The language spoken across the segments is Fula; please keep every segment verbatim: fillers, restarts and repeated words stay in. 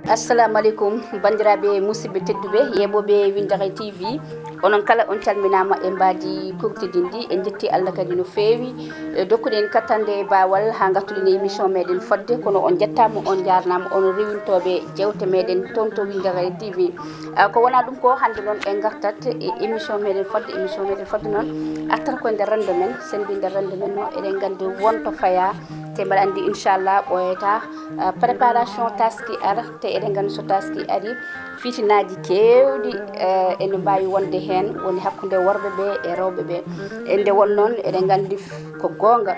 Assalamu aleykum, banndiraaɓe musidɓe tedduɓe, yeeɓooɓe Winndere T V. Onon kala on calminaama e mbaadi kuuɓtidinndi. En njetti Allah kadi no feewi, e dokkuɗen kattanɗe e baawal haa ngartuɗen e émission meeɗen fodde, kono on njettaama, on njaarnaama, onon rewintooɓe jeewte meeɗen toon to Winndere T V. Ah, ko wonaa ɗum ko, hannde noon en ngartat e émission meeɗen fodde. Émission meeɗen fodde noon artata koye nder renndo men. Sen mbi nder renndo men noon, eɗen nganndi wonto fayaa, te mbaɗa anndi, inchallah, ɓooyataa. Ah, préparation taski ara, te eɗen nganndi so taski ari, fitinaaji keewɗi, eh, ene mbaawi wonde heen, woni hakkunde worɓe ɓe e rewɓe ɓe. E nde won noon, eɗen nganndi f-, ko goonga,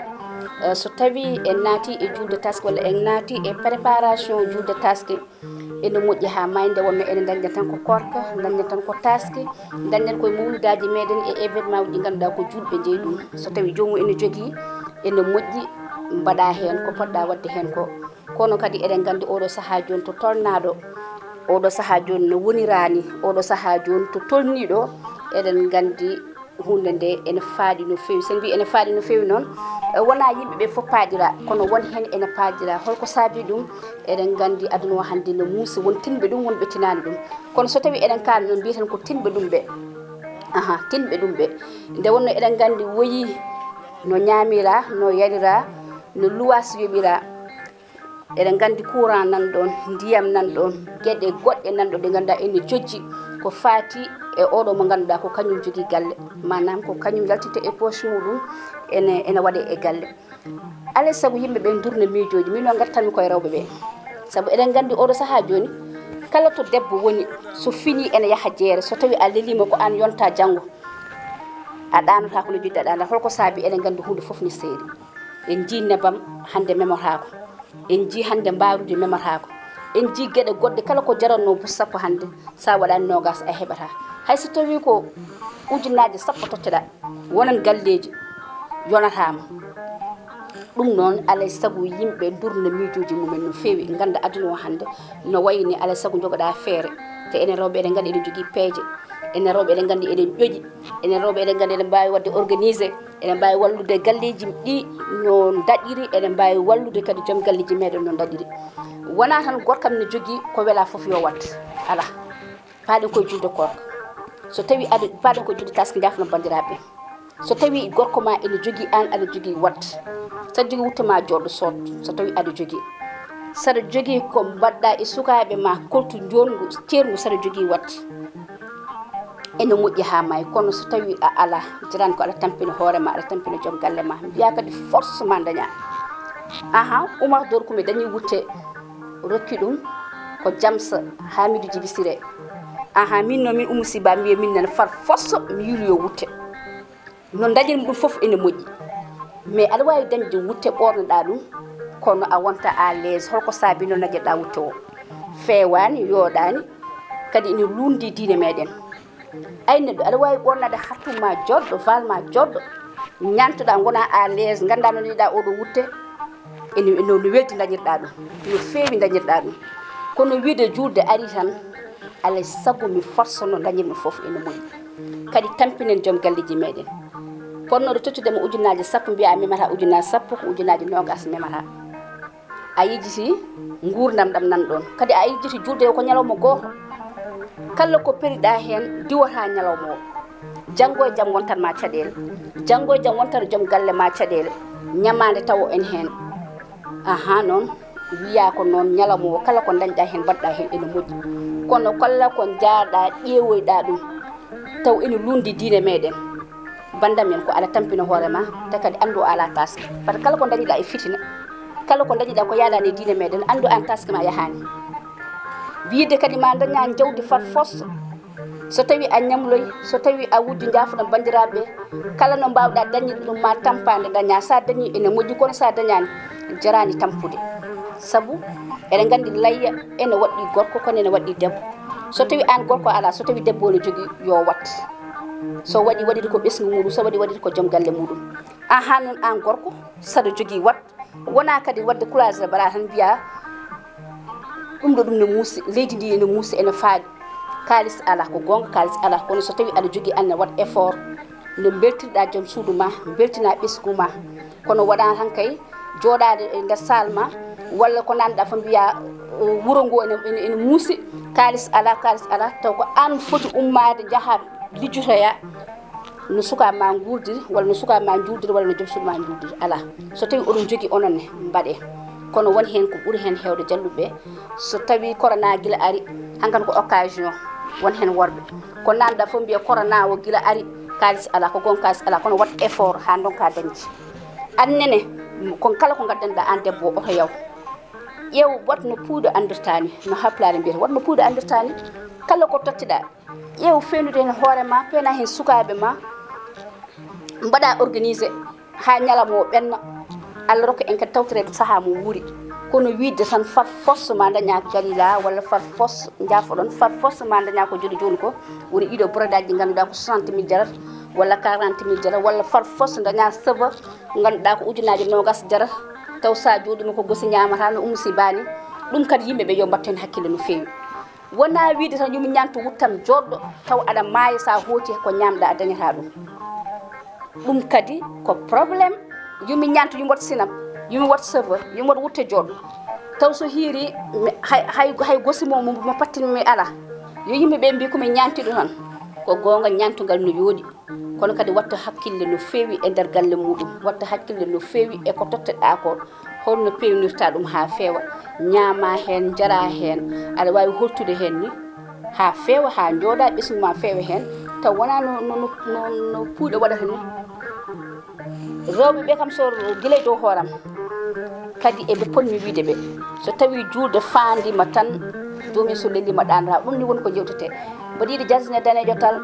eh, so tawii en naati e juulde taski walla en naati e préparation juulde taski, ene moƴƴi haa maayi. Nde wonno ene ndañden tan ko koorka, ndañden tan ko taski, ndañden koye mawlidaaji meeɗen e événement uji ɗi ngannduɗaa ko juulɓe njeyi ɗum. So tawii joomum ene jogii, ene moƴƴi mbaɗa heen ko poɗɗa waɗde heen ko. Kono kadi eɗen nganndi oɗo sahaa jooni to tolnaaɗo, oɗo sahaa jooni no woniraani, oɗo sahaa jooni to tolniiɗo, eɗen nganndi huunde nde ene faaɗi no feewi. So en mbi ene faaɗi no feewi noon, eh, wonaa yimɓe ɓe fof paaɗira, kono won heen ene paaɗira. Holko saabi ɗum? Eɗen nganndi aduna o hannde no muusi, won tinɓe ɗum, won ɓe tinaani ɗum. Kono so tawii eɗen kaali noon, mbiyeten ko tinɓe ɗum ɓe. Aha, tinɓe ɗum ɓe. Nde wonno eɗen nganndi woyi no ñaamira, no yarira, no luwaas yoɓira. Eɗen nganndi courant nan ɗoon, ndiyam nan ɗoon, geɗe goɗɗe nan ɗoon ɗe ngannduɗaa ene jojji ko faati e oɗo mo ngannduɗaa ko kañum jogii galle, maanaam ko kañum yaltita e poche muɗum, ene, ene waɗe e galle. Alaa e sago yimɓe ɓe ndurna miijooji, min noon ngartanmi koye rewɓe ɓe. Sabu eɗen nganndi oɗo sahaa jooni, kala to debbo woni, so finii ene yaha jeere, so tawii a leliima ko aan yonta janngo, a ɗaanotaako no jiɗɗa ɗaanata. Holko saabi? Eɗen nganndi huunde fof ne seeri. En njii nebam hannde memotaako. En njii hannde mbaruuji memataako. En njii geɗe goɗɗe, kala ko jarannoo bus sappo hannde, so a waɗaani noogaas a heɓataa. Hay so tawii ko ujunnaaje sappo totteɗaa, wonan galleeji yonataama. Ɗum noon, alaa e sago yimɓe ndurna miijooji mumen no feewi, ngannda aduna o hannde no wayi ni, alaa e sago njogoɗaa feere. Te enen rewɓe eɗen nganndi eɗen njogii peeje, enen rewɓe eɗen nganndi eɗen ƴoƴi, enen rewɓe eɗen nganndi eɗen mbaawi waɗde organisé. Eɗen mbaawi wallude galleeji ɗi no daɗiri, eɗen mbaawi wallude kadi joom galleeji meeɗen no daɗiri. Wonaa tan gorko kam ne jogii ko welaa fof yo wat. Alaa. Paaɗen koye juulde koorka. So tawii aɗa, paaɗen koye juulde taski, njaafno banndiraaɓe. So tawii gorko ma ene jogii, aan aɗa jogii wat. Saɗa jogii wutte ma jooɗo sood, so tawii aɗa jogii. Saɗa jogii ko mbaɗɗa e sukaaɓe ma, koltu njoɗngu, ceerngu, saɗa jogii wat. Ene moƴƴi haa maayi, kono so tawii a alaa, jarani ko aɗa tampina hoore ma, aɗa tampina joom galle ma, mbiyaa kadi force ma dañaa. Aha, Oumar Dóor ko mi dañi wutte, rokki ɗum ko Jamsa Hamidou Djiby Siré. Aha, min noon, min Oumou Sy Ba, mi wiya min nana far force mi yilloyo wutte. No dañirmi ɗum fof ene moƴƴi, mais aɗa waawi dañde wutte ɓoornoɗaa ɗum, kono a wonta à l'aise. Holko saabi no dañirɗaa wutte o? Feewaani, yooɗaani, kadi ene luundi diine meeɗen. Ay neɗɗo, aɗa waawi ɓoornaade hattum ma jooɗɗo, vaal ma jooɗɗo, ñaantoɗaa, ngonaa à l'aise, nganndaa no dañirɗaa oɗo wutte, ene, no, no weldi dañirɗaa ɗum, no feewi dañirɗaa ɗum. Kono wiide juulde ari tan, alaa e sago mi force no dañirmi fof ene moƴƴi. Kadi tampinen joom galleeji meeɗen. Kono ɗo tottude mo ujunnaaje sappo, mbiyaa a memata ujunnaaje sappo, ko ujunnaaje noogaas memata. A yejjiti nguurndam ɗam nan ɗoon. Kadi a yejjiti juulde ko ñalawma gooto. Kala ko periɗaa heen, diwataa ñalawma o. Janngo e jam wontat ma caɗeele. Janngo e jam wontat joom galle ma caɗeele. Ñamaande tawo en heen. Aha, noon wiyaa ko noon, ñalawma o kala ko dañɗaa heen, mbaɗɗaa heen ene moƴƴi. Kono kala ko njaarɗaa, ƴeewoyɗaa ɗum, taw ene luundi diine meeɗen. Banndam en, ko aɗa tampina hoore ma, te kadi anndu o alaa taske. Par ce que kala ko dañiɗaa e fitina, kala ko dañiɗaa ko yaadaani e diine meeɗen, anndu aan taske ma yahaani. Wiide kadi ma dañaa jawdi far force, so tawii a ñamloy, so tawii a wujji, njaafoɗon banndiraaɓe, kala no mbaawɗaa dañirde ɗum ma tampaande dañaa. So a dañii ene moƴƴi, kono so a dañaani, jaraani tampude. Sabu eɗen nganndi layya ene waɗɗii gorko, kono ene waɗɗii debbo. So tawii aan gorko alaa, so tawii debbo ene jogii, yo wat. So waɗi, waɗiri ko ɓesngu muɗum, so waɗi, waɗiri ko joom galle muɗum. Aan haa noon aan gorko, saɗa jogii wat, wonaa kadi waɗde croiser bras tan mbiyaa ɗum ɗo ɗum ne muusi, leydi ndi ene muusi, ene faaɗi. Kaalis alaa, ko goonga, kaalis alaa, kono so tawii aɗa jogii, aan ne waɗ effort no mbeltirɗaa joom suudu ma, mbeltinaa ɓesngu ma. Kono wonaa tan kay Jooɗaade e nder salle ma, walla ko nanɗa fof mbiya, eh, wuro ngo ene, ene, ene muusi, kaalis alaa, kaalis alaa, taw ko aan foti ummaade, njaha lijjotoya no sukaaɓe ma nguurdiri, walla no sukaaɓe ma njuurdiri, walla no joom suudu ma njuurdiri. Alaa. So tawii oɗon njogii onon ne, mbaɗee. Kono won heen ko ɓuri heen heewde jalluɓe ɓe, so tawii corona gila ari, hankadi ko occasion, won heen worɓe. Ko nanɗa fof mbiya corona o gila ari, kaalis alaa, ko goonga kaalis alaa, kono waɗ effort haa ndonka dañde. Aan nene, ko kala ko ngaddanɗa aan debbo o, oto yaw. Ƴeew, waɗ no puuyɗo anndirta ni, no Haalpulaar mbiyata, waɗ no puuyɗo anndirta ni. Kala ko tottiɗa, ƴeew fewnude heen hoore ma, peewna heen sukaaɓe ma, mbaɗa organisé haa ñalawma o ɓenna. Allah rokka en kadi tawtoreede sahaa mo wuuri. Kono wiide tan far force ma daña Galila, walla far force, njaafoɗon, far force ma daña ko joni joni ko, woni ɗiɗo brodage ɗi ngannduɗaa ko soixante mille jarata, walla quarante mille jarata, walla far force daña cheveux ngannduɗaa ko ujunaaji noogas jarata, taw sa jooɗiima ko gosi ñaamata no Umu Sii Ba ni. Ɗum kadi yimɓe ɓe yo mbattu heen hakkille no feewi. Wona wiide tan yo mi ñaantu wuttam jooɗɗo, taw aɗa maaya, sa hooti ko ñaamɗa a dañata ɗum. Ɗum kadi ko problème. Yo mi ñaantu, yo mi waɗ sinam, yo mi waɗ cheveux, yo mi waɗ wutte jooɗɗo. Taw so hiiri, mi, hay, hay, hay gosi mo, mo, mo pattini mi alaa. Yo yimɓe ɓe mbi ko mi ñaantiiɗo tan. Ko goonga, ñaantungal no yooɗi. Kono kadi watta hakkille no feewi e nder galle muɗum, watta hakkille no feewi e ko totteɗaa ko, holno peewnirta ɗum haa feewa, ñaama heen, njara heen, aɗa waawi holtude heen ni haa feewa, haa njooɗa ɓesngu ma feewa heen, taw wonaa no, no, no, no, no puuyɗo waɗata ni. Rewɓe ɓe kam so gila e dow hooram, kadi eɓe potmi wiide ɓe, so tawi juulde faandiima tan, joomum so lelliima ɗaanoraa. Ɗum ni woni ko jewtetee. Mbaɗiiɗo jasine daneejo tal,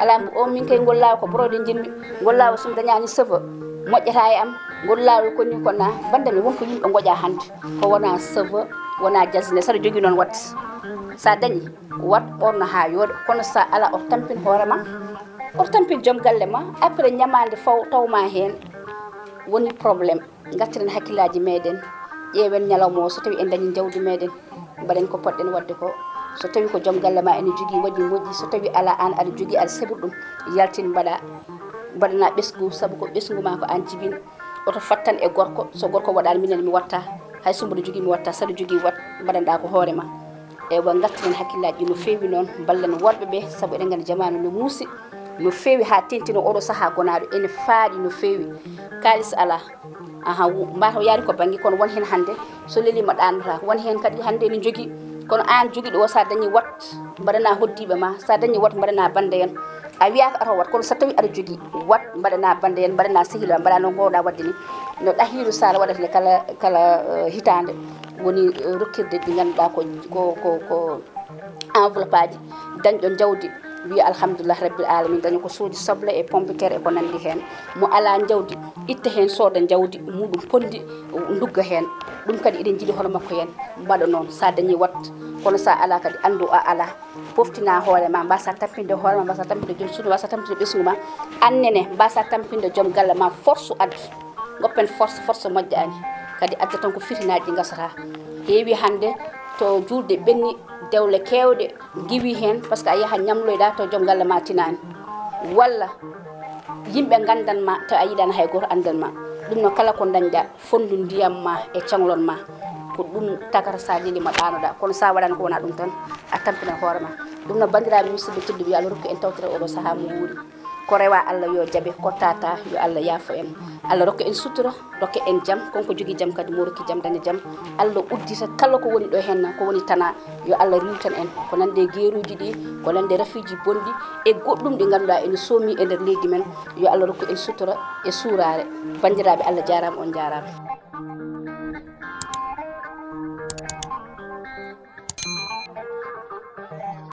alaa mbo-, o min kay ngol laawol ko brodé njiɗmi, ngol laawol so mi dañaani cheveux moƴƴata e am, ngol laawol ko ni ko naa. Bannda mi, won ko yimɓe ngoƴa hannde, ko wonaa cheveux, wonaa jasine, saɗa jogii noon waɗde. Sa dañi, waɗ, ɓorno haa yooɗa, kono sa alaa, oto tampin hoore ma, oto tampin joom galle ma, après ñamaande faw taw ma heen, woni problème. Ngartiren hakkillaaji meeɗen, ƴeewen ñalawma o, so tawi en dañi jawdi meeɗen, mbaɗen ko poɗɗen waɗde ko. So tawi ko joom galle ma ene jogii, waɗi moƴƴi, so tawi alaa, aan aɗa jogii, aɗa sebri ɗum, yaltin mbaɗa, mbaɗana ɓesngu, sabu ko ɓesngu ma ko aan jibin. Oto fattan e gorko, so gorko waɗaani, minen mi watta, hay so mboɗo jogii mi watta, saɗa jogii waɗ, mbaɗanɗa ko hoore ma. Eywa, ngartiren hakkillaaji ɗi no feewi noon, mballen worɓe ɓe, sabu eɗen nganndi jamaanu no muusi, no feewi haa teeŋti no oɗo sahaa gonaaɗo, ene faaɗi no feewi. Kaalis alaa. Aha, wu-, mbaato yaari ko bannge, kono won heen hannde, so leliima ɗaanotaako. Won heen kadi hannde ene njogii, kono aan jogiiɗo o, so a dañii waɗ, mbaɗana hoɗdiiɓe ma, so a dañii waɗ, mbaɗana bannde en. A wiyaaka oto waɗ, kono so tawi aɗa jogii, waɗ, mbaɗana bannde en, mbaɗana sehil ma, mbaɗa no ngoowɗa waɗde ni. No Ɗahiiru Saal waɗata ni kala, kala, eh, hitaande, woni, eh, rokkirde ɗi ngannduɗaa ko, ko, ko, ko enveloppe aji, dañɗo jawdi, wiya alhamdulillah rabbil alamin, daña ko soodi soble e pomme de terre e ko nanndi heen. Mo alaa jawdi, itta heen, sooda jawdi muɗum ponndi, ndugga heen. Ɗum kadi eɗen njiɗi hono makko heen, mbaɗa noon. Sa dañii waɗ, kono sa alaa kadi, anndu a alaa. Poftina hoore ma, mbasa tampinde hoore ma, mbasa tampinde joom suudu, mbasa tampinde ɓesngu ma. Aan nene, mbasa tampinde joom galle ma, force addu. Ngoppen force, force moƴƴaani. Kadi adda tan ko fitinaaji ɗi ngasata. Heewi hannde to juulde ɓenni, dewle keewɗe ngiwi heen, parce que a yaha ñamloyɗa to joom galle ma tinaani. Walla yimɓe nganndan ma, taw a yiɗaani hay gooto anndan ma. Ɗum noon kala ko dañɗa, fonndu ndiyam ma e caŋlon ma, ko ɗum tagata sa leliima ɗaanoɗa. Kono sa waɗaani ko wona ɗum tan, a tampinat hoore ma. Ɗum noon, banndiraaɓe musidɓe tedduɓe, yo Allah rokku en tawtoreede oɗo sahaa mo wuuri. Ko rewa Allah yo jaɓe, ko tata yo Allah yaafo en. Allah rokka en sutura, rokka en jam. Kon ko jogii jam kadi, mo rokki jam, daña jam. Allah uddita kala ko woni ɗo heen, ko woni tana, yo Allah riiwtan en. Ko nande e geeruuji ɗi, ko nande e rafiiji bonɗi, e goɗɗum ɗi ngannduɗaa ene soomi e nder leydi men. Yo Allah rokku en sutura e suuraare. Banndiraaɓe, Allah jaaraama, on njaaraama.